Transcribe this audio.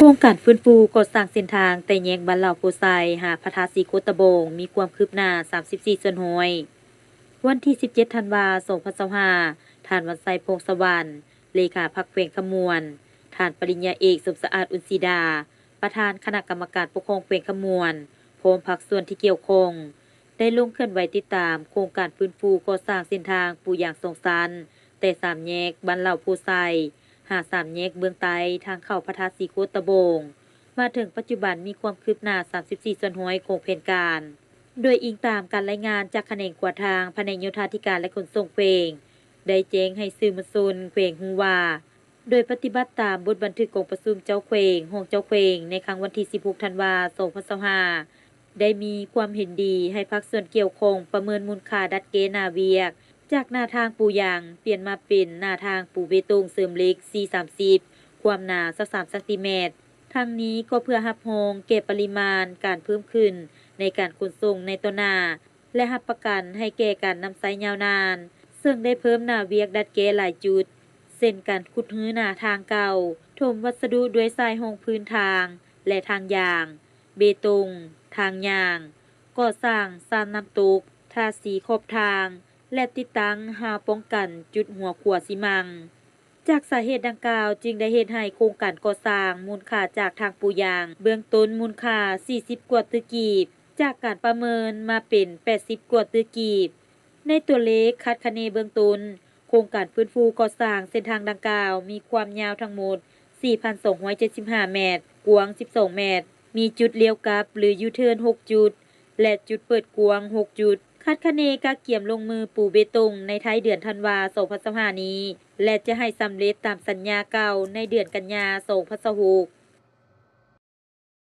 ໂຄງການຟື້ນຟູກໍ່ສ້າງເສັ້ນທາງແຕ່ແຍກບ້ານລາວໂພໄຊ ຫາພະທາດສີໂຄດຕະບອງ ມີຄວາມຄືບໜ້າສາມສິບສີ່ສ່ວນຮ້ອຍ. ວັນທີສິບເຈັດທັນວາ ສອງພັນຊາວຫ້າ ທ່ານ ວັນໄຊ ພອງສະຫວັນ ເລຂາພັກແຂວງຄຳມ່ວນ, ທ່ານປະລິນຍາເອກ ສົມສະອາດ ອຸ່ນສີດາ ປະທານຄະນະກຳມະການປົກຄອງແຂວງຄຳມ່ວນ ພ້ອມພາກສ່ວນທີ່ກ່ຽວຂ້ອງ ໄດ້ລົງເຄື່ອນໄຫວຕິດຕາມໂຄງການຟື້ນຟູກໍ່ສ້າງເສັ້ນທາງປູຢາງສອງຊັ້ນ ແຕ່ສາມແຍກບ້ານລາວໂພໄຊ ຫາສາມແຍກເບື້ອງໃຕ້ທາງເຂົ້າພະທາດສີໂຄດຕະບອງ ມາເຖິງປັດຈຸບັນມີຄວາມຄືບໜ້າສາມສິບສີ່ສ່ວນຮ້ອຍຂອງແຜນການ. ໂດຍອີງຕາມການລາຍງານຈາກຂະແໜງຂົວທາງ ພະແນກໂຍທາທິການ ແລະ ຂົນສົ່ງແຂວງ ໄດ້ແຈ້ງໃຫ້ສື່ມວນຊົນແຂວງຮູ້ວ່າ ໂດຍປະຕິບັດຕາມບົດບັນທຶກກອງປະຊຸມເຈົ້າແຂວງ, ຮອງເຈົ້າແຂວງ ໃນຄັ້ງວັນທີສິບຫົກທັນວາ ສອງພັນຊາວຫ້າ ໄດ້ມີຄວາມເຫັນດີໃຫ້ພາກສ່ວນກ່ຽວຂ້ອງປະເມີນມູນຄ່າດັດແກ້ໜ້າວຽກ ຈາກໜ້າທາງປູຢາງປ່ຽນມາເປັນໜ້າທາງປູເບຕົງເສີມເຫຼັກ ສີ່ ສາມສິບ ຄວາມໜາຊາວສາມຊັງຕີແມັດ. ທັງນີ້ກໍເພື່ອຮັບຮອງແກ່ປະລິມານການເພີ່ມຂຶ້ນໃນການຂົນສົ່ງໃນຕໍ່ໜ້າ ແລະ ຮັບປະກັນໃຫ້ແກ່ການນຳໃຊ້ຍາວນານ, ເຊິ່ງໄດ້ເພີ່ມໜ້າວຽກດັດແກ້ຫຼາຍຈຸດ ເຊັ່ນ ການຂຸດຮື້ໜ້າທາງເກົ່າ, ຖົມວັດສະດຸດ້ວຍຊາຍຮອງພື້ນທາງ ແລະ ທາງຢາງ, ເບຕົງ, ທາງຍ່າງ, ກໍ່ສ້າງຊານນ້ຳຕົກ, ທາສີຂອບທາງ ແລະ ຕິດຕັ້ງຮາວປ້ອງກັນຈຸດຫົວຂົວຊີມັງ. ຈາກສາເຫດດັ່ງກ່າວຈຶ່ງໄດ້ເຮັດໃຫ້ໂຄງການກໍ່ສ້າງມູນຄ່າຈາກທາງປູຢາງເບື້ອງຕົ້ນມູນຄ່າສີ່ສິບກວ່າຕື້ກີບ, ຈາກການປະເມີນມາເປັນແປດສິບກວ່າຕື້ກີບ. ໃນຕົວເລກຄາດຄະເນເບື້ອງຕົ້ນ, ໂຄງການຟື້ນຟູກໍ່ສ້າງເສັ້ນທາງດັ່ງກ່າວມີຄວາມຍາວທັງໝົດສີ່ພັນສອງຮ້ອຍເຈັດສິບຫ້າແມັດ, ກວ້າງສິບສອງແມັດ, ມີຈຸດລ້ຽວກັບ ຫຼື ຢູເທີນຫົກຈຸດ ແລະ ຈຸດເປີດກວ້າງຫົກຈຸດ. ຄາດຄະເນກະກຽມລົງມືປູເບຕົງໃນທ້າຍເດືອນທັນວາ ສອງພັນຊາວຫ້ານີ້ ແລະ ຈະໃຫ້ສຳເລັດຕາມສັນຍາເກົ່າໃນເດືອນກັນຍາ ສອງພັນຊາວຫົກ.